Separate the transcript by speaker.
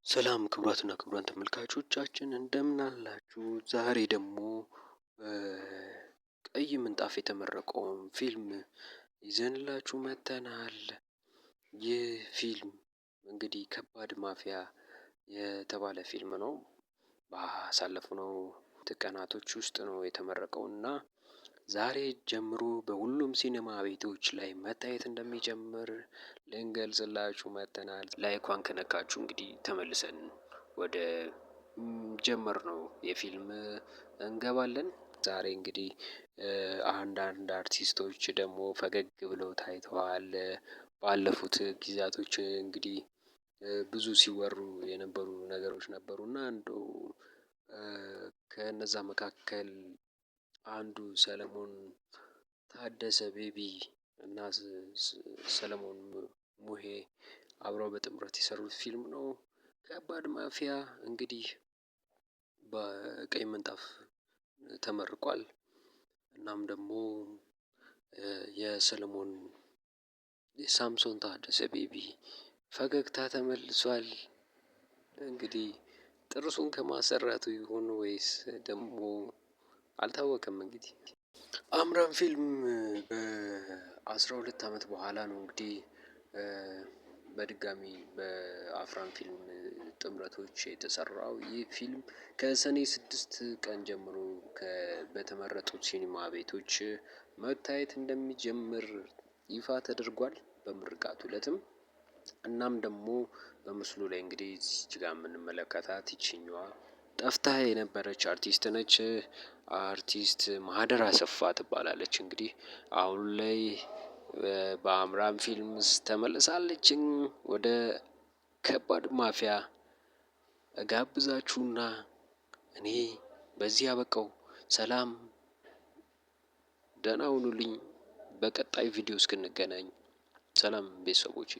Speaker 1: ሰላም ክቡራትና ክቡራን ተመልካቾቻችን እንደምን አላችሁ? ዛሬ ደግሞ በቀይ ምንጣፍ የተመረቀውን ፊልም ይዘንላችሁ መጥተናል። ይህ ፊልም እንግዲህ ከባድ ማፊያ የተባለ ፊልም ነው። ባሳለፍነው ቀናቶች ውስጥ ነው የተመረቀው እና ዛሬ ጀምሮ በሁሉም ሲኒማ ቤቶች ላይ መታየት እንደሚጀምር ልንገልጽላችሁ መጥተናል። ላይኳን ከነካችሁ እንግዲህ ተመልሰን ወደ ጀመርነው የፊልም እንገባለን። ዛሬ እንግዲህ አንዳንድ አርቲስቶች ደግሞ ፈገግ ብለው ታይተዋል። ባለፉት ጊዜያቶች እንግዲህ ብዙ ሲወሩ የነበሩ ነገሮች ነበሩ እና እንደው ከነዛ መካከል አንዱ ሰለሞን ታደሰ ቤቢ እና ሰለሞን ሙሄ አብረው በጥምረት የሰሩት ፊልም ነው። ከባድ ማፊያ እንግዲህ በቀይ ምንጣፍ ተመርቋል። እናም ደግሞ የሰለሞን የሳምሶን ታደሰ ቤቢ ፈገግታ ተመልሷል። እንግዲህ ጥርሱን ከማሰራቱ ይሆን ወይስ ደግሞ አልታወቀም። እንግዲህ አምራን ፊልም በ12 አመት በኋላ ነው እንግዲህ በድጋሚ በአፍራም ፊልም ጥምረቶች የተሰራው ይህ ፊልም ከሰኔ 6 ቀን ጀምሮ በተመረጡት ሲኒማ ቤቶች መታየት እንደሚጀምር ይፋ ተደርጓል። በምርቃቱ ዕለትም እናም ደግሞ በምስሉ ላይ እንግዲህ እዚች ጋር የምንመለከታት ይችኛዋ ጠፍታ የነበረች አርቲስት ነች። አርቲስት ማህደር አሰፋ ትባላለች። እንግዲህ አሁን ላይ በአምራን ፊልምስ ተመልሳለች። ወደ ከባድ ማፊያ እጋብዛችሁና እኔ በዚህ አበቃው። ሰላም ደህና ሁኑልኝ። በቀጣይ ቪዲዮ እስክንገናኝ ሰላም ቤተሰቦቼ።